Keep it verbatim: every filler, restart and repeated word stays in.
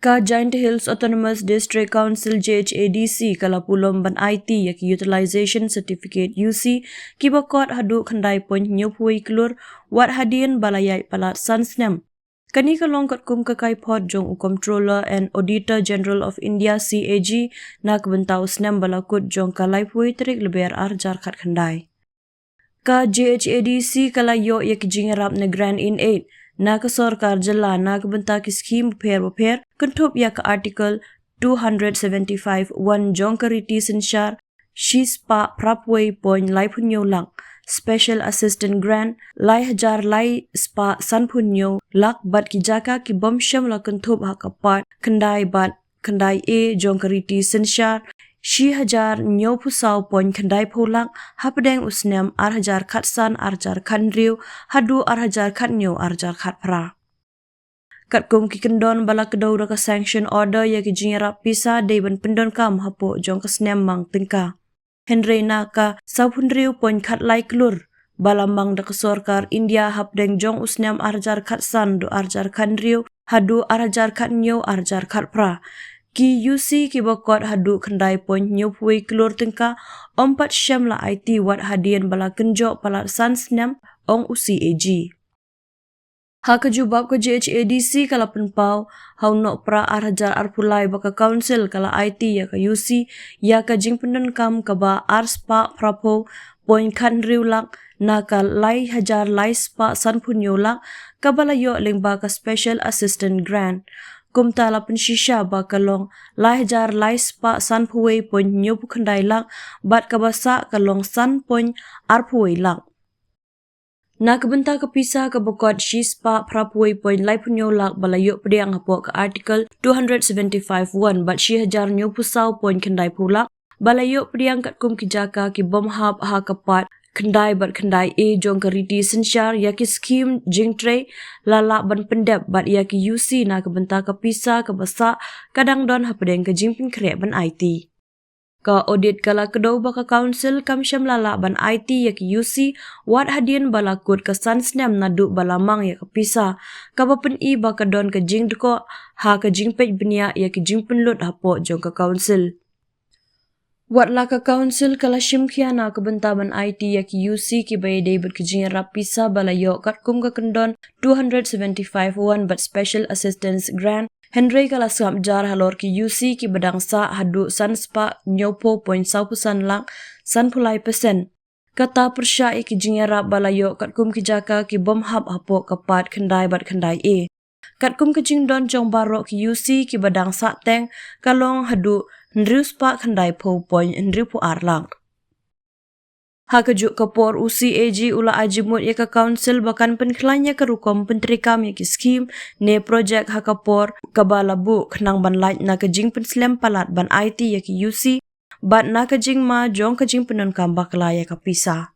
Ka Jaintia Hills Autonomous District Council, J H A D C, ka la pulom ban aiti ïa ki Utilization Certificate, U C, kiba kot haduh khyndai point hynñiewphew klur, wat hadien ba la ïaid palat san snem. Kane ka long katkum ka kaiphod jong u Comptroller and Auditor General of India, C A G, na ka bynta u snem ba la kut jong ka laiphew tarik Lber ar hajar khatkhyndai. Ka J H A D C ka la ïoh ïa ki jingïarap na Grant in Aid na ka sorkar jylla na ka bynta ki skhim bapher bapher, kynthup ïa ka Article two hundred seventy-five one jong ka riti synshar, shispah phraphew point laiphew lak, Special Assistance Grant, lai hajar lai spah sanphew lak, bad ki jaka ki bym shym la kynthup ha ka part khyndai bad khyndai A jong ka riti synshar, shi hajar hynñiewphew saw point khyndaiphew lak, hapdeng u snem ar hajar khatsan ar hajar khathynriew, haduh ar hajar khathynñiew ar hajar khatphra. Katkum ki kyndon ba la kdew da ka sanction order ïa ki jingïarap pisa dei ban pyndonkam hapoh jong ka snem mang tyngka. Hynrei na ka sawphew hynriew point khatlai klur ba la mang da ka sorkar India hapdeng jong u snem ar hajar khatsan haduh ar hajar khathynriew, haduh ar hajar khathynñiew ar hajar khatphra, ki U C kiba kot haduh khyndai point hynñiewphew klur tyngka, ym pat shym la aiti wat hadien ba la kynjoh palat san snem, ong u C A G. Ha ka jubab ka J H A D C ka la pynpaw, ha u Nohprah ar hajar arphew lai ba ka Council ka la aiti ïa ka U C ïa ka jingpyndonkam kaba ar spah phraphew point khathynriew lak na ka lai hajar lai spah sanphew lak kaba la ïoh lyngba ka Special Assistance Grant. Kumta la pynshisha ba ka long lai hajar lai spah sanphew point hynñiewphew khyndai lak, bad kaba sah ka long san point arphew lak. Na ka bynta ka pisa kaba kot shispah phraphew point laiphew lak ba la ïoh pdiang hapoh ka Article two hundred seventy-five one bad shi hajar hynñiewphew saw point khyndaiphew lak ba la ïoh pdiang katkum ki jaka ki bym hap ha ka part khyndai bad khyndai A jong ka riti synshar ïa ki skhim jingtrei, la lah ban pyndep bad ïa ki U C na ka bynta ka pisa kaba sah ka dang don hapdeng ka jingpynkhreh ban aiti. Ka audit ka la kdew ba ka Council kam shym la lah ban aiti ïa ki U C wat hadien ba la kut ka san snem naduh ba la mang ïa ka pisa, kaba pyni ba ka don ka jingdkoh ha ka jingpeit bniah ïa ki jingpynlut hapoh jong ka Council. Wat la ka Council ka la shim khia na ka bynta ban aiti ïa ki U C kiba ïadei bad ki jingïarap pisa ba la ïoh katkum ka kyndon two hundred seventy-five one bad Special Assistance Grant, hynrei ka la sngap jar halor ki U C kiba dang sah haduh san spah hynñiewphew point sawphew san lak, sanphew lai percent. Kata pyrshah ïa ki jingïarap ba la ïoh katkum ki jaka ki bym hap hapoh ka part khyndai bad khyndai A. Katkum ka jingdon jong baroh ki U C kiba dang sah teng, ka long haduh hynriew spah khyndaiphew point hynriewphew ar lak. Ha kajuh ka por u C A G u la ai jingmut ïa ka Council ba kan pynkhlaiñ ïa ka rukom pyntreikam ïa ki skhim ne projek ha ka por kaba la buh khnang ban lait na ka jingpynslem palat ban aiti ïa ki U C bad na ka jingma jong ka jingpyndonkam bakla ïa ka pisa.